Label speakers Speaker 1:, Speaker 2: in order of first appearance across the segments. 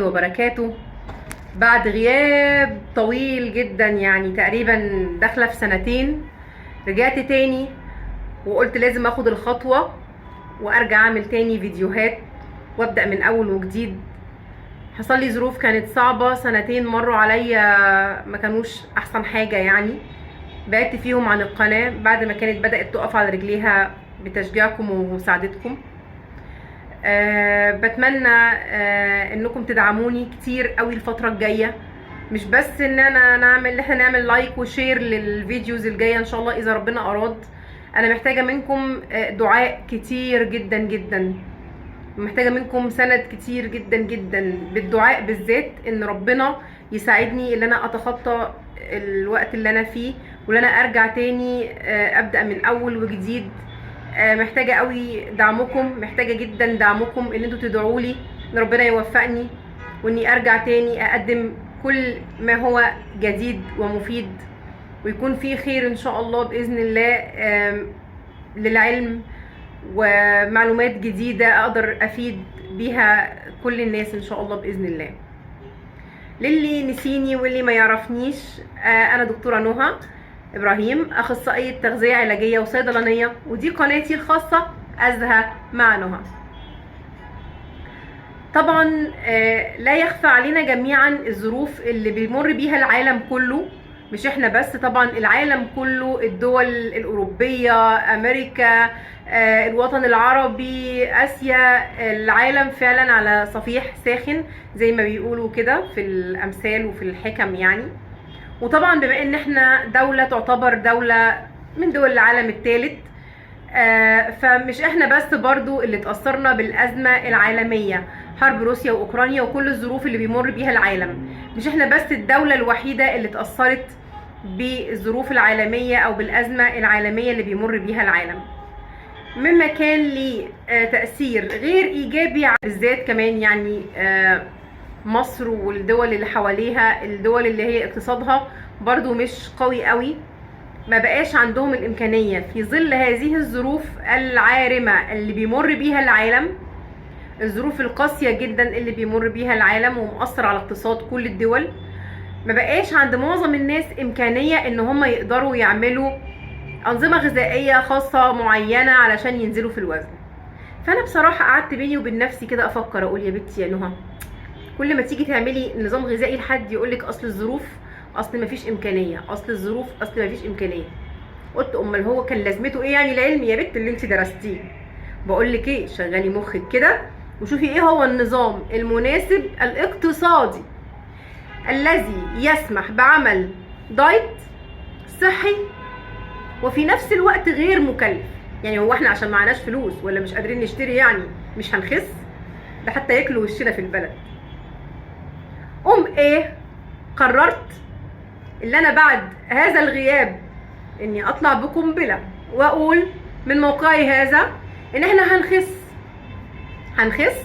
Speaker 1: وبركاته. بعد غياب طويل جدا، يعني تقريبا داخله في سنتين، رجعت تاني وقلت لازم اخد الخطوة وارجع اعمل تاني فيديوهات وابدأ من اول وجديد. حصل لي ظروف كانت صعبة، سنتين مروا عليا ما كانوش احسن حاجة، يعني بعدت فيهم عن القناة بعد ما كانت بدأت تقف على رجليها بتشجيعكم ومساعدتكم. بتمنى انكم تدعموني كتير قوي الفترة الجاية، مش بس ان انا نعمل احنا نعمل like و share لل videos الجاية ان شاء الله اذا ربنا اراد. انا محتاجة منكم دعاء كتير جدا جدا، محتاجة منكم سند كتير جدا جدا بالدعاء بالذات، ان ربنا يساعدني ان انا اتخطى الوقت اللي انا فيه وان انا ارجع تاني ابدأ من اول وجديد. محتاجة قوي دعمكم، محتاجة جدا دعمكم ان انتوا تدعوا لي ان ربنا يوفقني واني ارجع تاني اقدم كل ما هو جديد ومفيد ويكون فيه خير ان شاء الله باذن الله، للعلم ومعلومات جديدة اقدر افيد بيها كل الناس ان شاء الله باذن الله. للي نسيني واللي ما يعرفنيش، انا دكتورة نهى ابراهيم، اخصائية تغذية علاجية وصيدلانيه، ودي قناتي الخاصة ازهى مع نهى. طبعا لا يخفى علينا جميعا الظروف اللي بيمر بيها العالم كله، مش احنا بس، طبعا العالم كله، الدول الأوروبية، أمريكا، الوطن العربي، آسيا، العالم فعلا على صفيح ساخن زي ما بيقولوا كده في الأمثال وفي الحكم يعني. وطبعا بما ان احنا دولة تعتبر دولة من دول العالم الثالث، فمش احنا بس برضو اللي اتأثرنا بالأزمة العالمية، حرب روسيا وأوكرانيا وكل الظروف اللي بيمر بيها العالم. مش احنا بس الدولة الوحيدة اللي اتأثرت بالظروف العالمية أو بالأزمة العالمية اللي بيمر بيها العالم، مما كان ليه تأثير غير إيجابي بالذات كمان يعني مصر والدول اللي حواليها، الدول اللي هي اقتصادها برضو مش قوي قوي، ما بقاش عندهم الإمكانية في ظل هذه الظروف العارمة اللي بيمر بيها العالم، الظروف القاسية جدا اللي بيمر بيها العالم ومؤثر على اقتصاد كل الدول. ما بقاش عند معظم الناس إمكانية إن هم يقدروا يعملوا أنظمة غذائية خاصة معينة علشان ينزلوا في الوزن. فأنا بصراحة قعدت بيني وبين نفسي كده أفكر، أقول يا بنتي يا نهى، كل ما تيجي تعملي نظام غذائي لحد يقولك أصل الظروف، أصل مفيش إمكانية، أصل الظروف، أصل مفيش إمكانية. قلت أمال هو كان لازمته إيه يعني العلم يا بنت اللي أنت درستيه؟ بقول لك إيه، شغلي مخك كده وشوفي إيه هو النظام المناسب الاقتصادي الذي يسمح بعمل دايت صحي وفي نفس الوقت غير مكلف. يعني هو احنا عشان معناش فلوس ولا مش قادرين نشتري يعني مش هنخس؟ ده حتى ياكلوا وشنا في البلد. قوم ايه، قررت اللي انا بعد هذا الغياب اني اطلع بقنبله واقول من موقعي هذا ان احنا هنخس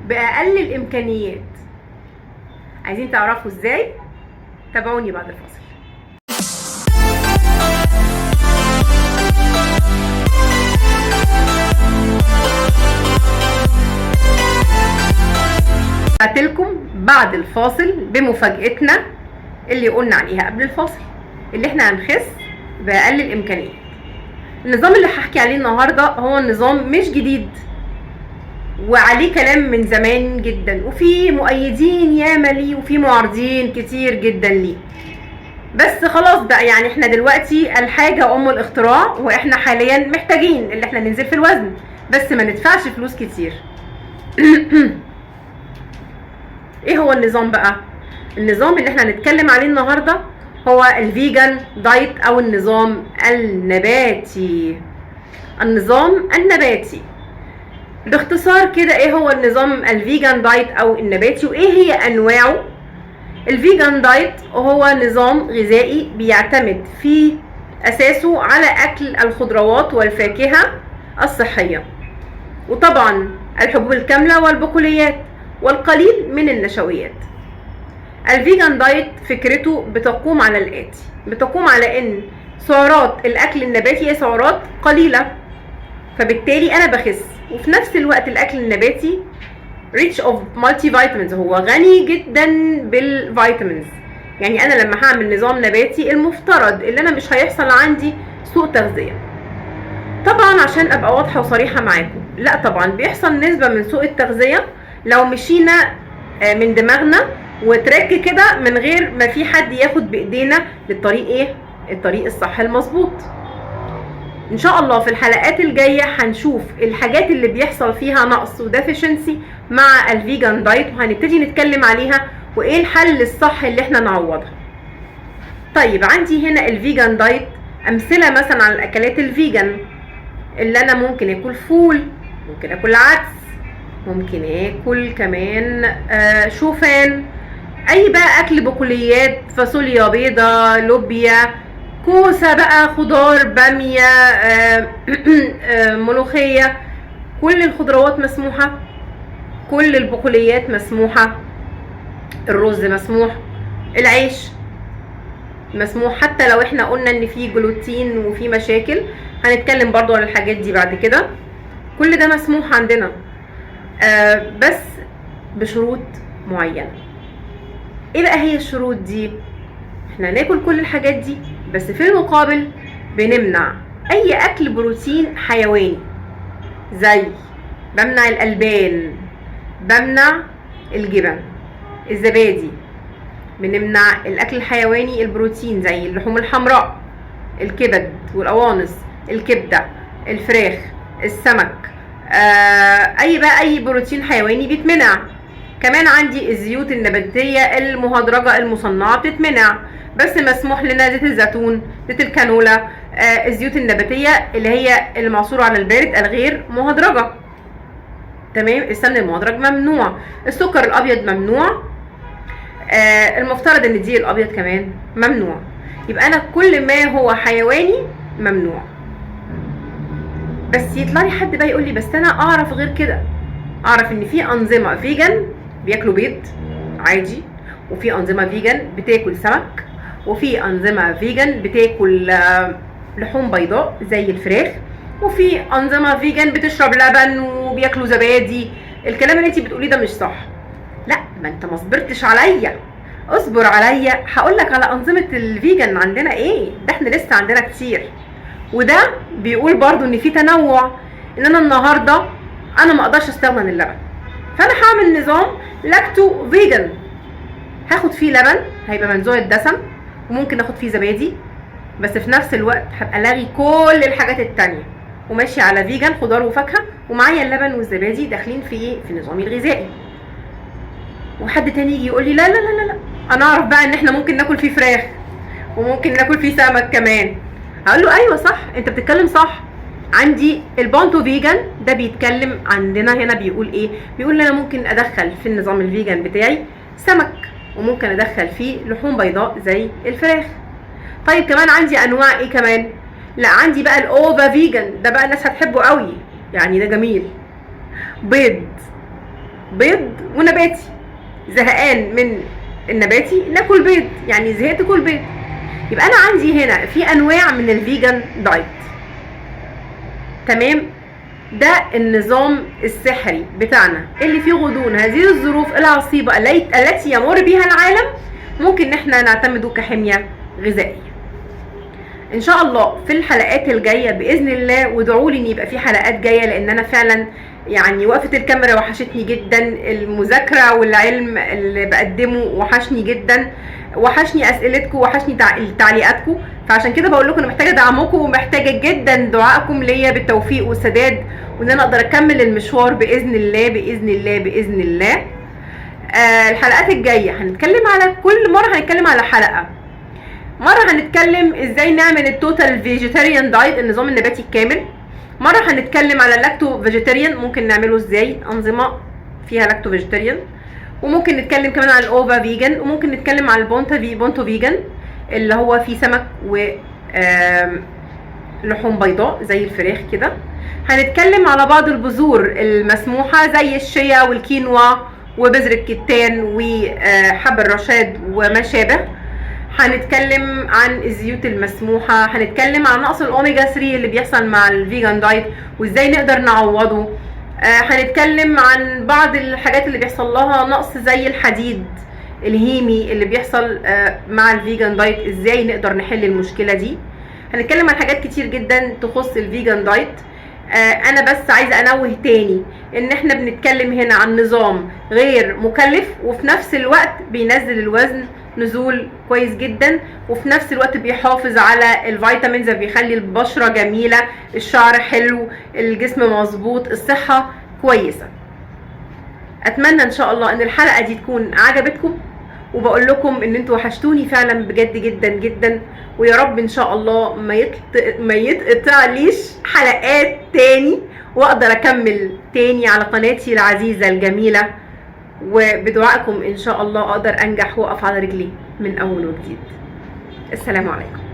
Speaker 1: باقل الامكانيات. عايزين تعرفوا ازاي؟ تابعوني بعد الفاصل. رجعت بعد الفاصل بمفاجأتنا اللي قلنا عليها قبل الفاصل، اللي احنا هنخس بأقل الإمكانيات. النظام اللي هحكي عليه النهاردة هو النظام مش جديد وعليه كلام من زمان جدا، وفي مؤيدين ياما ليه وفي معارضين كتير جدا ليه، بس خلاص بقى يعني احنا دلوقتي الحاجة أم الاختراع، واحنا حاليا محتاجين اللي احنا ننزل في الوزن بس ما ندفعش فلوس كتير. ايه هو النظام بقى؟ النظام اللي احنا هنتكلم عليه النهارده هو ال vegan diet او النظام النباتي. النظام النباتي باختصار كده، ايه هو النظام ال vegan diet او النباتي وايه هي انواعه؟ ال vegan diet هو نظام غذائي بيعتمد في اساسه على اكل الخضروات والفاكهة الصحية، وطبعا الحبوب الكاملة والبقوليات والقليل من النشويات. ال vegan diet فكرته بتقوم على الآتي، بتقوم على ان سعرات الاكل النباتي هي سعرات قليلة، فبالتالي انا بخس، وفي نفس الوقت الاكل النباتي rich of multivitamins، هو غني جدا بال vitamins. يعني انا لما هعمل نظام نباتي المفترض اللي انا مش هيحصل عندي سوء تغذية. طبعا عشان ابقى واضحة وصريحة معاكم، لا طبعا بيحصل نسبه من سوء التغذية لو مشينا من دماغنا وترك كده من غير ما في حد ياخد بايدينا للطريق، ايه الطريق الصح المظبوط. ان شاء الله في الحلقات الجاية هنشوف الحاجات اللي بيحصل فيها نقص و deficiency مع ال vegan diet، وهنبتدي نتكلم عليها وايه الحل الصح اللي احنا نعوضها. طيب عندي هنا ال vegan diet امثلة مثلا على الاكلات ال vegan اللي انا ممكن اكل فول، ممكن اكل عدس، ممكن اكل كمان شوفان، اي بقى اكل بقوليات، فاصوليا بيضة، لوبيا، كوسة بقى، خضار، باميه، ملوخية، كل الخضروات مسموحة، كل البقوليات مسموحة، الرز مسموح، العيش مسموح، حتى لو احنا قلنا ان في جلوتين وفي مشاكل هنتكلم برضو على الحاجات دي بعد كده. كل ده مسموح عندنا بس بشروط معينة. ايه بقى هي الشروط دي؟ احنا ناكل كل الحاجات دي بس في المقابل بنمنع اي اكل بروتين حيواني، زي بمنع الالبان، بمنع الجبن، الزبادي، بنمنع الاكل الحيواني البروتين زي اللحوم الحمراء، الكبد والقوانص، الكبده، الفراخ، السمك، اي بقى اي بروتين حيواني بيتمنع. كمان عندي الزيوت النباتية المهدرجه المصنعة بتتمنع، بس مسموح لنا زيت الزيتون، زيت الكانولا، الزيوت النباتية اللي هي المعصوره على البارد الغير مهدرجه. تمام. السمن المهدرج ممنوع، السكر الابيض ممنوع، المفترض ان الدقيق الابيض كمان ممنوع. يبقى انا كل ما هو حيواني ممنوع. بس يطلع لي حد بقى يقول لي بس انا اعرف غير كده، اعرف ان في انظمة vegan بياكلوا بيض عادي، وفي انظمة vegan بتاكل سمك، وفي انظمة vegan بتاكل لحوم بيضاء زي الفراخ، وفي انظمة vegan بتشرب لبن وبياكلوا زبادي. الكلام اللي انت بتقوليه ده مش صح. لا، ما انت ما صبرتش عليا، اصبر عليا هقول لك على انظمة ال vegan عندنا ايه، ده احنا لسه عندنا كتير. وده بيقول برضو ان في تنوع، ان انا النهارده انا ما اقدرش استغنى عن اللبن، فانا هعمل نظام lacto vegan، هاخد فيه لبن هيبقى منزوع الدسم، وممكن اخد فيه زبادي، بس في نفس الوقت هبقى لاغي كل الحاجات التانية وماشي على vegan خضار وفاكهة، ومعايا اللبن والزبادي داخلين في ايه؟ في نظامي الغذائي. وحد تاني يجي يقول لي لا لا لا لا، انا اعرف بقى ان احنا ممكن ناكل فيه فراخ وممكن ناكل فيه سمك كمان. هقول له ايوه صح، انت بتتكلم صح. عندي ال panto vegan ده بيتكلم عندنا هنا بيقول ايه؟ بيقول انا ممكن ادخل في النظام ال vegan بتاعي سمك، وممكن ادخل فيه لحوم بيضاء زي الفراخ. طيب كمان عندي انواع ايه كمان؟ لا عندي بقى ال ova vegan، ده بقى الناس هتحبه قوي، يعني ده جميل، بيض، بيض ونباتي، زهقان من النباتي ناكل بيض، يعني زهقت كل بيض. يبقى انا عندي هنا في انواع من ال vegan diet. تمام. ده النظام السحري بتاعنا اللي فيه غضون هذه الظروف العصيبة التي يمر بها العالم ممكن ان احنا نعتمده كحمية غذائية. ان شاء الله في الحلقات الجاية باذن الله، وادعوا لي ان يبقى في حلقات جاية، لان انا فعلا يعني وقفة الكاميرا وحشتني جدا، المذاكرة والعلم اللي بقدمه وحشني جدا، وحشني اسئلتكم، وحشني تعليقاتكم. فعشان كده بقول لكم انا محتاجه دعمكم، ومحتاجة جدا دعائكم ليا بالتوفيق والسداد، وان انا اقدر اكمل المشوار باذن الله باذن الله باذن الله. الحلقات الجاية هنتكلم على كل مرة هنتكلم على حلقة، مرة هنتكلم ازاي نعمل ال total vegetarian diet، النظام النباتي الكامل، مرة هنتكلم على ال lacto vegetarian ممكن نعمله ازاي، انظمة فيها lacto vegetarian، وممكن نتكلم كمان على ال ova vegan، وممكن نتكلم على ال panto vegan اللي هو فيه سمك و لحوم بيضاء زي الفراخ كده. هنتكلم على بعض البذور المسموحة زي الشيا والكينوا وبذر الكتان وحب الرشاد وما شابه. هنتكلم عن الزيوت المسموحة، هنتكلم عن نقص الأوميجا 3 اللي بيحصل مع ال vegan diet وازاي نقدر نعوضه. هنتكلم عن بعض الحاجات اللي بيحصل لها نقص زي الحديد الهيمي اللي بيحصل مع ال vegan diet، ازاي نقدر نحل المشكلة دي. هنتكلم عن حاجات كتير جدا تخص ال vegan diet. انا بس عايزه انوه تاني ان احنا بنتكلم هنا عن نظام غير مكلف، وفي نفس الوقت بينزل الوزن نزول كويس جدا، وفي نفس الوقت بيحافظ على ال vitamins، بيخلي البشرة جميلة، الشعر حلو، الجسم مظبوط، الصحة كويسة. اتمنى ان شاء الله ان الحلقة دي تكون عجبتكم، وبقول لكم ان انتوا وحشتوني فعلا بجد جدا جدا، ويا رب ان شاء الله ما يتقطعليش حلقات تاني، واقدر اكمل تاني على قناتي العزيزة الجميلة، وبدعائكم ان شاء الله اقدر انجح واقف على رجلي من اول وجديد. السلام عليكم.